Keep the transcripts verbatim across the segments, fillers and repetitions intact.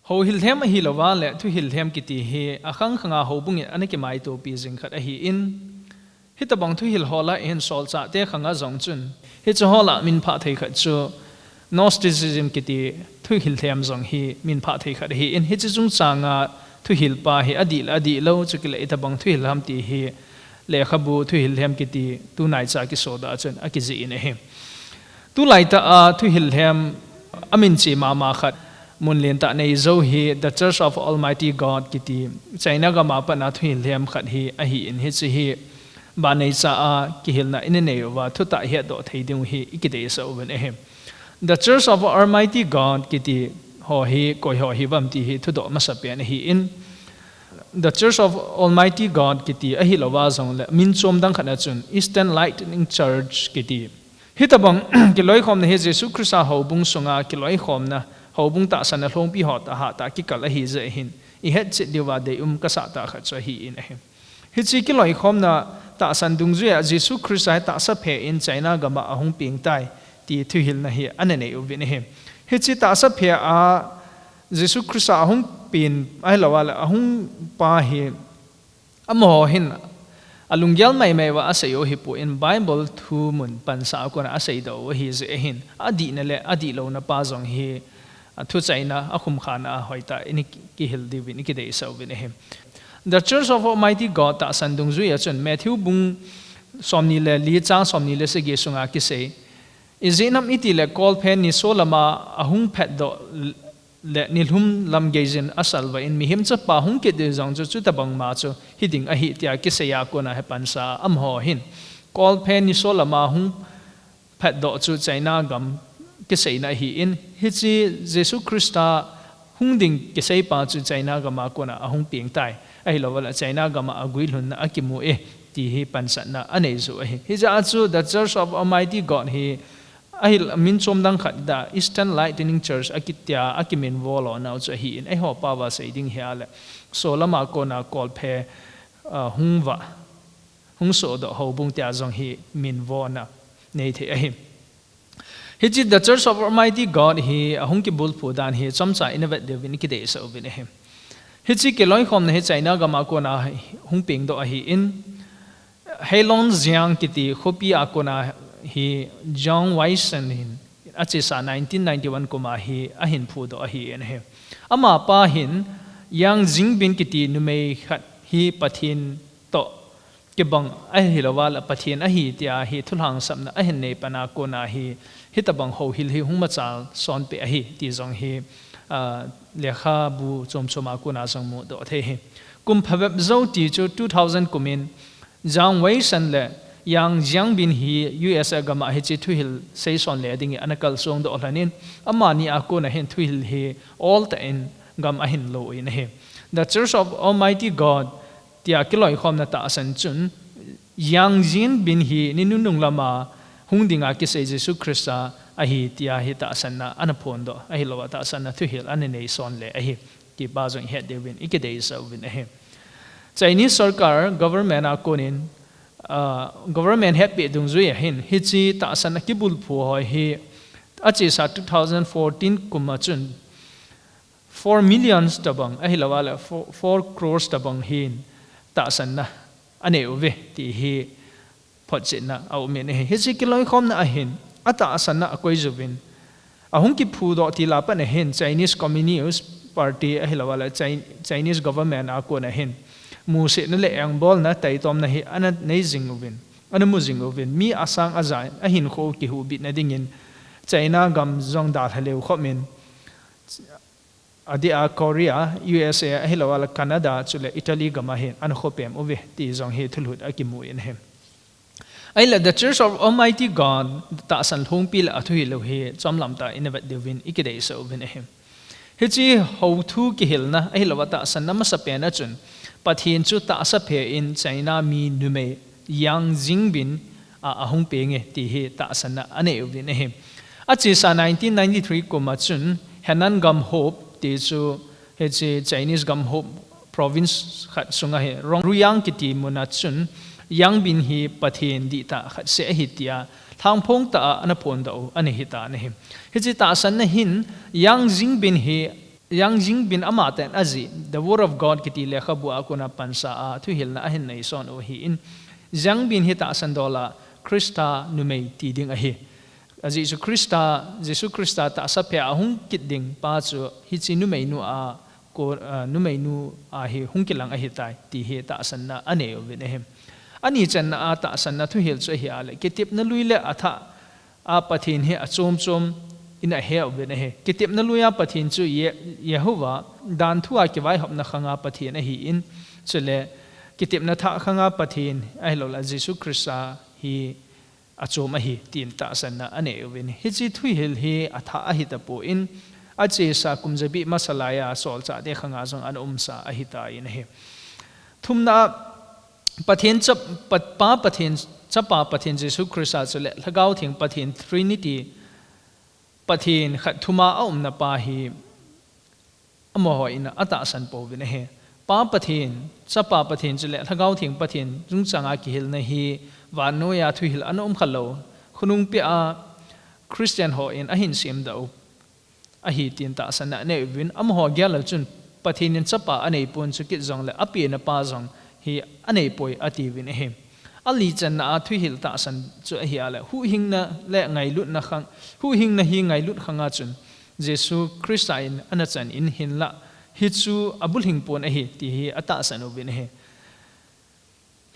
Houhil lhem ahilouva le thuhil lhem kiti hi akhang khanga houbung in ana kimaitopi jing khat ahin, hitabang thuhil ho lah a hin solchahte khanga jong chun hiche ho lah a minphah thei khat chu Gnosticism kiti thuhil lhem jong hi minphah thei khat ahin, hiche chungchanga thuhil pa hi adih le adihlou, chukit le itobang thuhil ham ti hi lekhabu thuhil lhem kiti tunaicha kisodoh a chun akijih in ahi. Tulaitah a thuhil lhem amin che mama khat, mun lentah nei jou hi The Church of Almighty God kiti, China gam a pat a thuhil lhem khat hi ahin, hiche hi banneicha a kihilna ina nei uva thutah hetdoh thei diu hi ikideisah uvin ahi. The Church of Almighty God kiti ho hi koi ho hiuvem ti hi thudoh masapen ahin, The Church of Almighty God kiti ahilouva jongle min chom dang khat a chun Eastern Lightning Church kiti, hitabang kiloikhomna hi Jesu Christa houbung sunga kiloikhomna, houbung tahsanna lhongpi ho tahtah kikal ahi jeh hin ihetchet diuva deium kasah tah khat chu ahin ahi. Hiche kiloikhomna tahsan dungjuia Jesu Christa hi tahsa phe in China gam a ahung peng tai ti thuhilna hi ana nei uvin ahi. Hiche tahsa phe a Jesu Christa ahung peng ahilouva le ahung pa hi amaho hin alunggel maimai uva asei u hipon, Bible thu mun pansa a kona aseidoh u ahi jeh hin adihna le adihlouna pa jong hi athuchaina, akhumkhana a hoitah in kihil diuvin ikideisah uvin ahi. The Church of Almighty God tahsan dungjuia chun Matthew bung somni le li chang somni le sagi sunga kisei, ijeh inem itile kolphe nisolam a ahung phatdoh le nilhum lam geiyin asalvah in Mihem Chapa hung kit ding jong chu chutabang ma chu hiding ahi tia kisei a kona hi pansa a amaho hin kolphe nisolam a hung phatdoh chu China gam kiseina ahin, hiche Jesu Christa hung ding kisei pa chu China gam a kona ahung peng tai, ahilouva le China gam a aguilhunna akimu e ti hi pansatna anei ju ahi. Hijeh a chu The Church of Almighty God hi ahi min chom dang khat The Eastern Lightning Church akitia akiminvo lona u chu ahin, eiho pao a sei ding hi ahile solam a kona kolphe, ah, hung vah, hung sohdoh houbung tia jong hi minvona nei thei ahi. Hiche The Church of Almighty God hi ahung kibulphu dan hi chomcha ina vet diuvin ikideisah uvin ahi. Hiche kiloikhomna hi China gam a kona hung pengdoh ahin, Heilongjiang kiti khopi a kona hi Zhang Weishan hin achesa nineteen ninety-one kum a hi ahin phudoh ahin ahi. Amapa hin Yang Xiangbin kiti numei khat hi Pathen toh kibang ahilouva le Pathen ahi tia hi thulhangsapna ahin nei pan a kona hi hitabang houhil hi hung machal sonpeh ahi ti jong hi, ah, lekhabu chomchom a kona jong mudoh thei ahi. Kum phabep jou ti chu two thousand kum in Zhang Weishan le Yang Xiangbin hi U S A gam a hiche thuhil seison le dingin ana kalsongdoh lhon in, amani a kona hin thuhil hi oltah in gam ahin lo in ahi. The Church of Almighty God tia kiloikhomna tahsan chun Yang Xiangbin hi ni nunung lam a hung dinga kisei Jesu Christa ahi tia hi tahsanna ana phondoh, ahilouva tahsanna thuhil ana neison le ahi. Ti pa jong ihet diuvin ikideisah uvin ahi. Chinese sorkar government a konin, ah, government hetpeh dungjuia hin hiche tahsanna kibulphu ho hi achesa two thousand fourteen kum a chun four millions tobang ahilouva le four, four crores tobang hin tahsanna anei uve ti hi photchetna aum in ahi. Hiche kiloikhomna a hin atahsanna akoi juvin, ahung kiphudoh til a pat a hin Chinese Communist Party ahilouva le Chi-, Chinese government a kona hin musetna le engbolna taitomna hi ana nei jing uvin, ana mu jing uvin, mi asang aja in ahinkho kihuhbitna dingin China gam jong dalha leu khopin, adeh a Korea, U S A ahilouva le Canada chule Italy gam a hin ana khopem uve ti jong hi thulhut akimu in ahi. Ahile The Church of Almighty God tahsan lhongpi le athuhil u hi chomlam tah in ivet diuvin ikideisah uvin ahi. Hiche houthu kihilna ahilouva tahsanna masapen a chun Pathen chu tahsa phe in China mi numei Yang Xiangbin a, ahung peng e ti hi tahsanna anei uvin ahi. Achesa nineteen ninety-three kum a chun Henan gam hop ti chu hiche Chinese gam hop province khat sunga hi Rongruyang kiti mun a chun Xiangbin hi Pathen dihtah khat seh ahi tia lhangphong tah a ana phondoh u ana hitan ahi. Hiche tahsanna hin Yang Xiangbin hi Yang Xiangbin ama ten ajih, The Word of God kiti lekhabu a kona pansa a thuhilna ahin neison u ahin, Xiangbin hi tahsan dol a Christa numei ti ding ahi. Ajeh chu Christa, Jesu Christa tahsa phe a hung kit ding pa chu hiche numeinu a, ko, ah, numeinu a hi hung kilang ahitai, ti hi tahsanna anei uvin ahi. Ani channa a tahsanna thuhil chu ahi a le, kitepna lui le athah a Pathen hi achom chom in ahe uvin ahi. Kitepna lui a Pathen chu Ye-, Jehovah, dan thu a kivaihopna khang a Pathen ahin, chule kitepna thah khang a Pathen ahilou le Jesu Christa hi achom ahi, tin tahsanna anei uvin. Hiche thuhil hi athah ahi tapon, achesa kum jabi masa lai a solchah te khang a jong ana umsa ahitan ahi. Thumna a, Pathen Chap-, Pa, Pa Pathen, Chapa Pathen Jesu Christa chule Lhagao Theng Pathen Trinity, Pathen khat thum a aumna pa hi amaho in atahsan pouvin ahi. Pa Pathen, Chapa Pathen chule Lhagao Theng Pathen chungchang a kihilna hi vannoi a thuhil ana um khalou, khonung pia a Christian hon ahin semdoh u ahi tin tahsanna anei uvin, amaho gel a chun Pathen in Chapa anei pon, chukit jongle apenna pa jong hi anei poi atiuvin ahi. Ali channa a thuhil tahsan chu ahi a le, huhhingna le ngailutna khang, huhhingna hi ngailut khang a chun Jesu Christa in ana chan in, hinlah hichu abulhing pon ahi ti hi atahsan uvin ahi.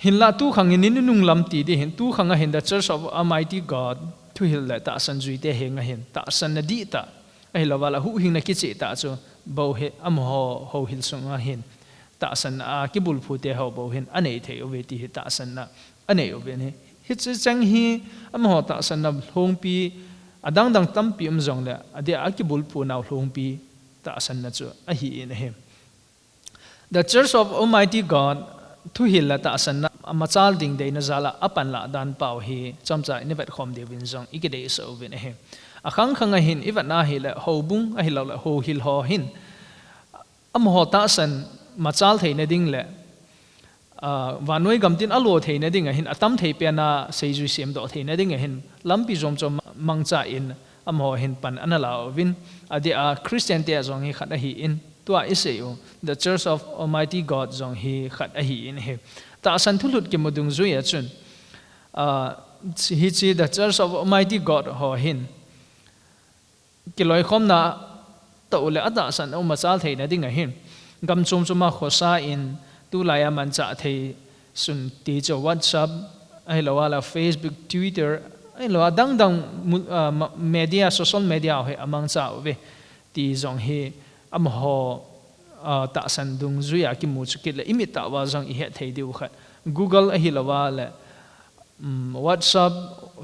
Hinlah tukhang in, in nung lam ti ding hin, tukhang a hin The Church of Almighty God thuhil le tahsan juite henga hin tahsanna dihtah, ahilou le huhhingna kichehtah chu bou hi amaho houhil sunga hin tahsanna a kibulphu te ho bou hin anei thei uve ti hi tahsanna anei uvin ahi. Hiche cheng hi amaho tahsanna lhongpi adang dang tampi um jongle, adeh a kibulphu nau lhongpi tahsanna chu ahin ahi. The Church of Almighty God thuhil le tahsanna amachal ding deina jal a apanlah dan pau hi chomcha in ivet khom diuvin jong ikideisah uvin ahi. Akhang khang a hin ivet na hile, houbung ahilou le houhil ho hin amaho tahsan machal theina ding le, ah, vannoi gamtin alo theina ding a hin, atam thei pen a seijui semdoh theina ding a hin lampi jom chom mangcha in amaho hin pan ana la uvin, adeh a Christian te a jong hi khat ahin, tua isei u The Church of Almighty God jong hi khat ahin ahi. Tahsan thulut kimu dungjui a chun, ah, hiche The Church of Almighty God ho hin kiloikhomna tah u le atahsan u machal theina ding a hin, gam chom chom a khosa in, tulai a manchah thei sun ti chu WhatsApp, ahilou le Facebook, Twitter, ahilou le dang dang mu-, ah, ma-, media, social media hi amangcha uve ti jong hi amaho, ah, tahsan dungjui a kimu chukit le imit tah uva jong ihet thei diu khat. Google ahilou le, um, WhatsApp,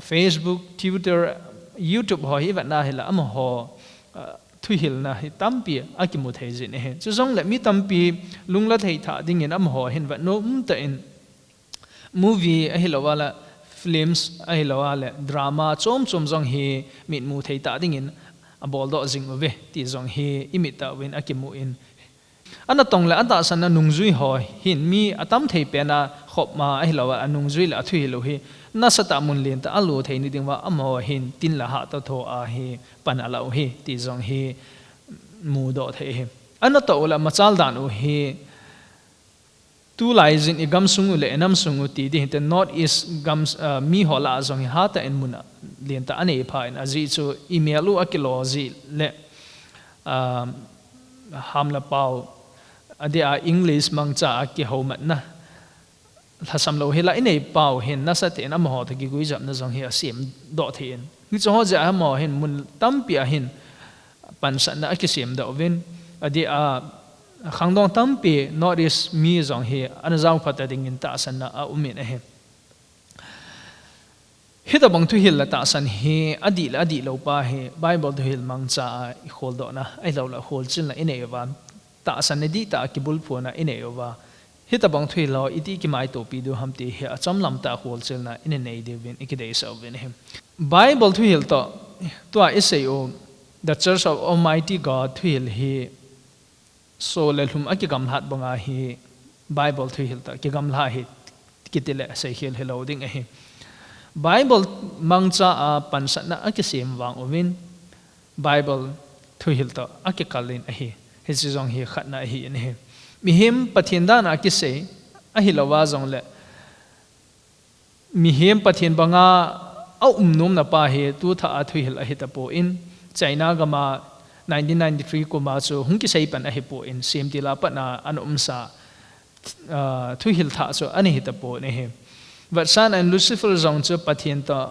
Facebook, Twitter, YouTube ho hi ivet na hile amaho, ah, thuhilna hi tampi akimu thei jin ahi. Chujongle mi tampi lungla thei tha ding in amaho hin vetnom tah in movie ahilou le films ahilou le drama chom chom jong hi mitmu thei tah ding in aboldoh jing uve ti jong hi imit tah uvin akimu in, anatong le atahsan a nungjui ho hin mi atam thei pen a khop ma ahilou le anungjui le athuhil u hi nasatah mun lentah a alo theina ding uva amaho hin tin le hah toh tho a hi pan ala u hi ti jong hi mudoh thei ahi. Anatoh u le amachal dan u hi tulai jin igam sung u le inam sung u ti ding hinte, North East gam, ah, mi ho lah a jong hi hatah in mun lentah anei pha in, ajeh chu imel u akilo jeh le, ah, ham le pau, adeh a English mangcha a kihoumatna lhasam lou hi la inei pau hin nasatah in amaho toh kiguijopna jong hi asemdoh thei in, hiche ho jeh a amaho hin mun tampi a hin pansatna akisemdoh uvin, adeh a khangdong tampi North East mi jong hi ana jaophat ta ding in tahsanna aum in ahi. Hitobang thuhil le tahsan hi adih le adihlou pa hi Bible thuhil mangcha a ikholdohna ahilou le kholchilna inei uva, tahsan na dihtah a kibulphuna inei uva, hitobang thuhil ho iti kimaitopi diu ham ti hi achomlam tah a kholchilna ina nei diuvin ikideisah uvin ahi. Bible thuhil toh tua isei u The Church of Almighty God thuhil hi so le lhum akigamlat banga hi Bible thuhil toh kigamla hi kiti le seikhel hilou ding ahi. Bible mangcha a pansatna akisem vang uvin Bible thuhil toh akikal in ahi. Hiche jong hi khatna ahi in ahi. Mihem Pathen dan a kisei ahi louva jongle, mihem Pathen banga aum nomna pa hi tu thah a thuhil ahi tapon, China gam a nineteen ninety-three kum a chu hung kisei pan ahi pon, semtil a pat a ana umsa, ah, thuhil thah chu ana hi tapon ahi. Vetsahnan Lucifer jong chu Pathen toh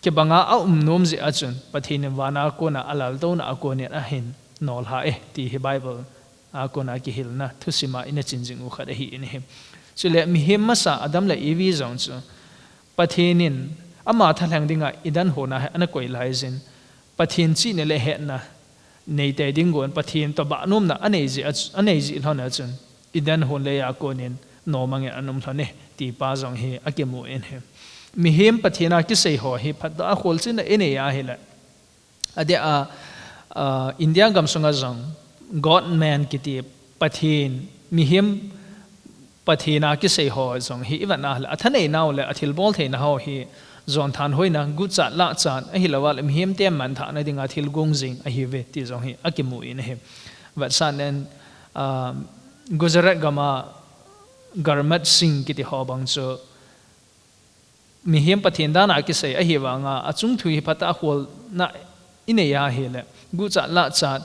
kibanga aum nom jeh a chun, Pathen in van a kon a alaltouna a kon in ahin nolha e, ti hi Bible a kon a kihilna thusim a ina chin jing u khat ahi in ahi. Chule mihem masa Adam le Evi jong chu Pathen in ama thalheng dinga Eden hon a hi ana koi lai jin, Pathen chihna le hetna nei tei ding gon, Pathen toh bah nomna anei jeh a chu, anei jeh lhon a chun, Eden hon lei a kon in nom angin ana um lhon e, ti pa jong hi akimu in ahi. Mihem Pathen a kisei ho hi phat a kholchilna inei a hile, adeh a, ah, India gam sunga jong God man kiti Pathen, mihem Pathen a kisei ho jong hi ivet na le, athanei nau le athilbol theina ho hi jon thanhoina, guchat lachat ahi louva le, mihem te manthahna dinga thil gong jing ahiuve ti jong hi akimu in ahi. Vetsahnan, ah, Gujarat gam a Gurmeet Singh kiti ho bang chu mihem Pathen dan a kisei ahi vanga, achung thu hi phat a kholna inei a hile, guchat lachat,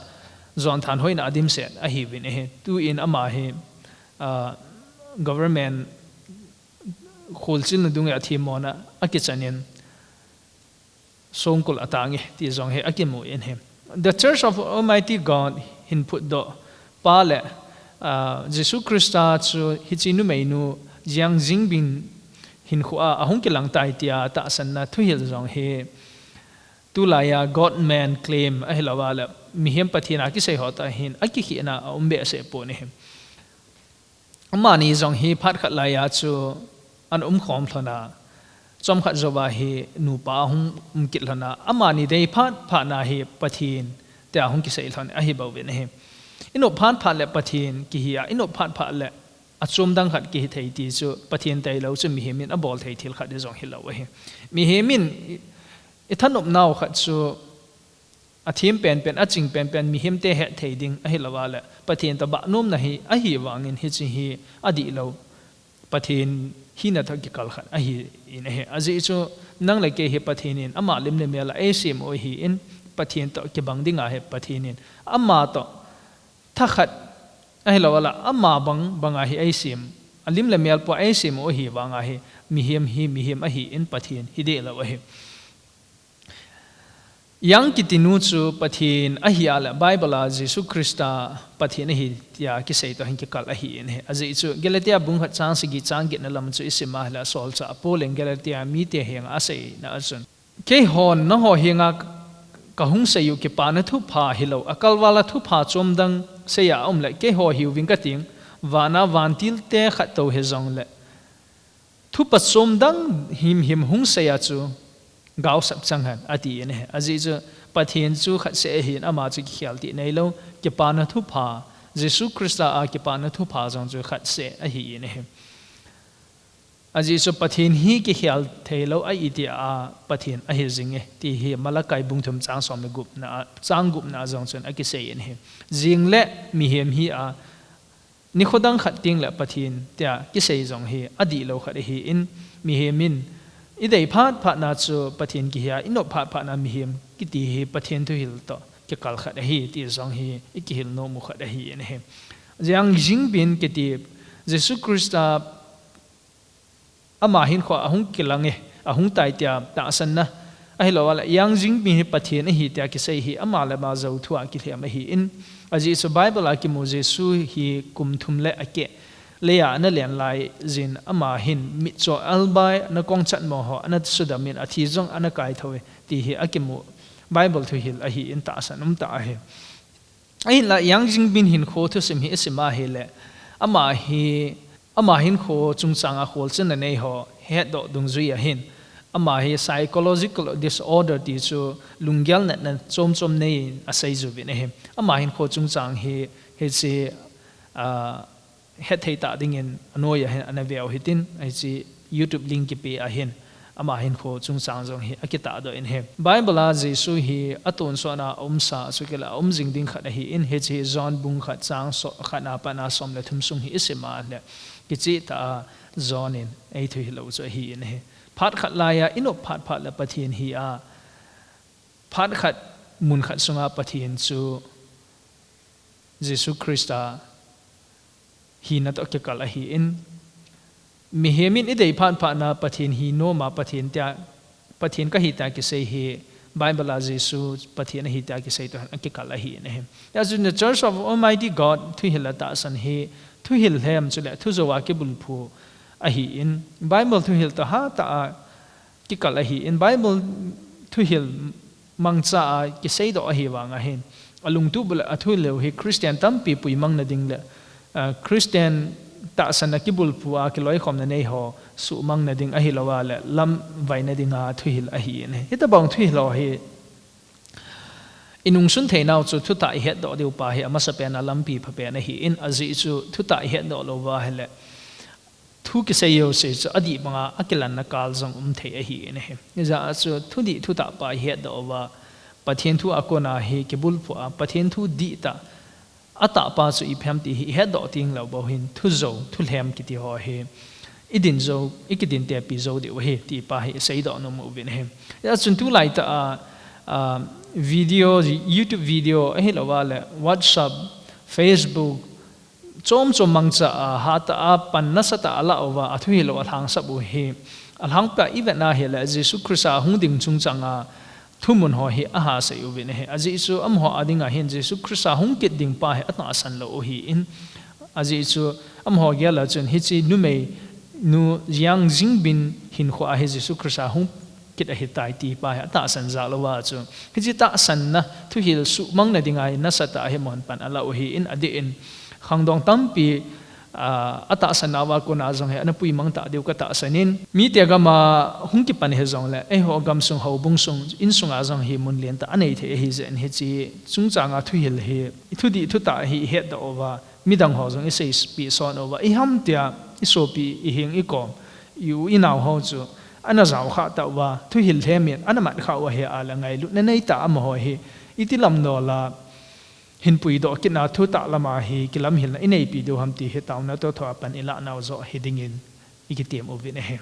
jon thanhoina a dimset ahiuvin ahi. Tuin ama hi, ah, government kholchilna dung a themmona akichan in songkul atang e, ti jong hi akimu in ahi. The Church of Almighty God hin phutdoh pa le, ah, Jesu Christa chu hiche numeinu Jiang Jingbin hinkho a ahung kilang tai tia tahsanna thuhil jong hi tulai a God man claim ahi louva le, mihem Pathen a kisei ho toh hin akikhehna aum behseh pon ahi. Amani jong hi phat khat lai a chu ana umkhom lhon a, chomkhat jouva hi nupa ahung um kit lhon a, amani dei phat phat na hi Pathen tia hung kisei lhon ahi bouvin ahi. Inop phat phat le Pathen kihi a, inop phat phat le achom dang khat kihi thei ti chu Pathen tailou chu mihem in abol thei thil khat jong hilou ahi. Mihem in i, ithanop nau khat chu athem penpen, aching penpen, mihem te het thei ding ahi louva le, Pathen toh bah nomna hi ahi vangin hiche hi adihlou Pathen hina toh kikal khat ahi in ahi. Ajeh chu nang le kei hi Pathen in ama lim le mel a eisem u ahin, Pathen toh kibang dinga hi Pathen in ama toh thakhat ahi louva le, ama bang banga hi eisem, alim le mel pua eisem u ahi vanga hi, mihem hi mihem ahin Pathen hi dehlou ahi. Yang kiti nu chu Pathen ahi a le, Bible a Jesu Christa Pathen ahi tia kisei toh hin kikal ahi in ahi. Ajeh chu Galatia bung khat chang sagi chang get na lam chu isim a hile, asolchah Paul in Galatia mite henga aseina a chun, keihon nangho henga kahung sei u kipana thupha hilou, akalval a thupha chom dang sei a aum le, keiho hiuving kating, van a vantil te khat tou hijongle, thupa chom dang himhim hung sei a chu gaosap chang hen, ati in ahi. Ajeh chu Pathen chu khat seh ahin, ama chu kikhel tih neilou, kipana thupha, Jesu Christa a kipana thupha jong chu khat seh ahi in ahi. Ajeh chu Pathen hi kikhel theilou a, iti a Pathen ahi jing e, ti hi Malachi bung thum chang som le gupna a, chang gupna a jong chun akisei in ahi. Jing le mihem hi a, nikho dang khat teng le Pathen tia kisei jong hi adihlou khat ahin, mihem in idei phat phat na chu Pathen kihi a, inop phat phat na mihem kiti hi Pathen thuhil toh kikal khat ahi ti jong hi ikihil nom u khat ahi in ahi. Jiang Jingbin kiti Jesu Christa ama hinkho ahung kilang e, ahung tai tia tahsanna ahi louva le, Yang Jingbin hi Pathen ahi tia kisei hi ama le ama jou thu a kilhem ahin, ajeh chu Bible a kimu Jesu hi kum thum le akeh lei a ana len lai jin, ama hin mitcho albai, ana kongchat mo ho ana sudam in, athi jong ana kaithou e, ti hi akimu Bible thuhil ahin tahsan um tah ahi. Ahinla Yang Jingbin hinkho thusim hi isim a hile, ama hi, ama hinkho chungchang a kholchilna nei ho hetdoh dungjui ahin, ama hi psychological disorder ti chu lunggel natna chom chom nei in asei jiuvin ahi. Ama hinkho chungchang hi, hiche, ah, hetthei tah dingin anoi a hin ana veu hitin, hiche YouTube link kipe a hin, ama hinkho chungchang jong hi akitahdoh in ahi. Bible a Jesu hi atonsot na aumsa, chukit le aum jing ding khat ahin, hiche hi John bung khat chang so-, khat na pat na som le thum sung hi isim a le, kicheh tah a John in eithuhil u chu ahin ahi. Phat khat laiya inop phat phat le Pathen hi a, phat khat mun khat sunga Pathen chu Jesu Christa hina toh kikal ahin, mihem in idei phat phat na Pathen hi nom a Pathen tia, Pathen kahi tia kisei hi, Bible a Jesu Pathen ahi tia kisei toh akikal ahin ahi. Hijeh chun The Church of Almighty God thuhil le tahsan hi, thuhil lhem chule thujou a kibulphu ahin, Bible thuhil toh hatah a kikal ahin, Bible thuhil mangcha a kiseidoh ahi vang ahin, alungtup le athuhil u hi Christian tampi puimang na ding le, ah, Christian tahsan a kibulphu a kiloikhomna nei ho suhmang na ding ahilou a le lamvai na dinga thuhil ahin ahi. Hitobang thuhil ho hi inungsun theinau chu thutah ihetdoh diu pa hi amasapen a lampi phapen ahin, ajeh chu thutah ihetdoh lou va ahile thu kisei jouse chu adih banga akilanna kal jong um thei ahin ahi. Hijeh a chu thudih thutah pa ihetdoh uva, Pathen thu a kona hi kibulphu a, Pathen thu dihtah, atah pa chu ipi ham ti hi ihetdoh teng lou bou hin thujou, thulhem kiti ho hi idin jou, ikidin tepi jou diu ahi ti pa hi iseidoh nom uvin ahi. Hijeh chun tulai tah a, ah, video, YouTube video ahilou a le WhatsApp, Facebook, chom chom mangcha a, hatah a pan nasatah a alah uva, athuhil u alhangsap u hi, alhangpi a ivet na hile Jesu Christa hung ding chungchang a thumun ho hi ahasei uvin ahi. Ajeh chu amaho a dinga hin Jesu Christa hung kit ding pa hi atahsan lou u ahin, ajeh chu amaho gel a chun hiche numei nu Yang Xiangbin hinkho a hi Jesu Christa hung kit ahitai ti pa hi atahsan jal uva chu, hiche tahsanna thuhil suhmang na dinga hi nasatah a hi amahon pan alah u ahin, adeh in khangdong tampi, ah, atahsan nauva kona jong hi ana puimang tah diu katahsan in, mite gam a hung kipan hijongle eiho gamsung houbung sung, insunga jong hi mun lentah anei thei ahi jeh in hiche chungchang a thuhil hi, thudih thutah hi ihetdoh uva, midang ho jong iseipeh son uva, ipi ham tia isopi, iheng ikom, i-u inao ho chu ana jaokhah tah uva, thuhil lhem in ana matkhah u ahi a le ngailutna neitah a amaho hi iti lam nol a hin puidoh kitna thutah lama hi kilamhilna ineipi diu ham ti hi taona toh thoa pan ilah nau joh hi dingin ikitem uvin ahi.